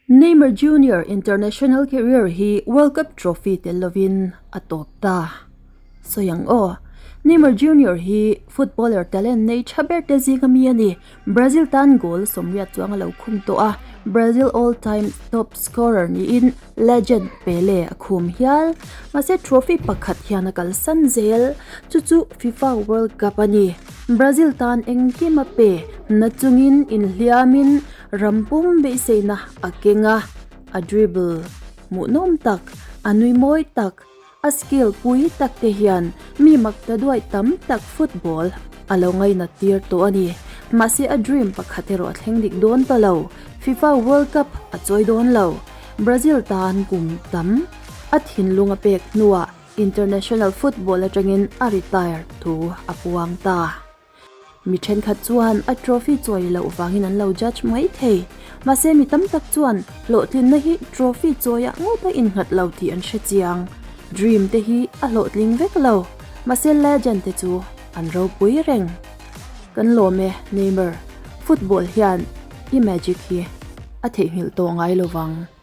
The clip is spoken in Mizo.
Neymar Junior international career hi World Cup trophy tel lovin a tawp ta. Sawi ang aw. Neymar Junior hi footballer talent nei tha ber te zinga mi a ni. Brazil tan goal 80 chuang a lo khum tawh a, Brazil all-time top scorer niin legend Pele a khum hial. Mahse trophy pakhat hian a kalsan zel, chu chu FIFA World Cup a ni. Brazil tan engkim a pe, na chungin inhliamin Ram pum beiseina a keng a, a dribble hmuhnawm tak, a nui mawi tak, a skill pui tak te hian mi mak ta duai tam tak football a lo ngainat tir tawh a ni. Mahse a dream pakhat erawh a thleng dik dawn ta lo, FIFA World Cup a chawi dawn lo. Brazil tan kum tam a thinlung a pek hnuah international football atangin a retire thu a puang ta. Mi thenkhat chuan a trophy chawi loh vangin an lo judge mai thei. Mahse mi tam tak chuan hlawhtlinna hi trophy chawiah ngawt a innghat lo tih an hre chiang. Dream te hi a hlawhtling vek lo, mahse legend te chu an ropui reng. Kan lawm e Neymar, football hian i magic hi a theihnghilh tawh ngai lovang.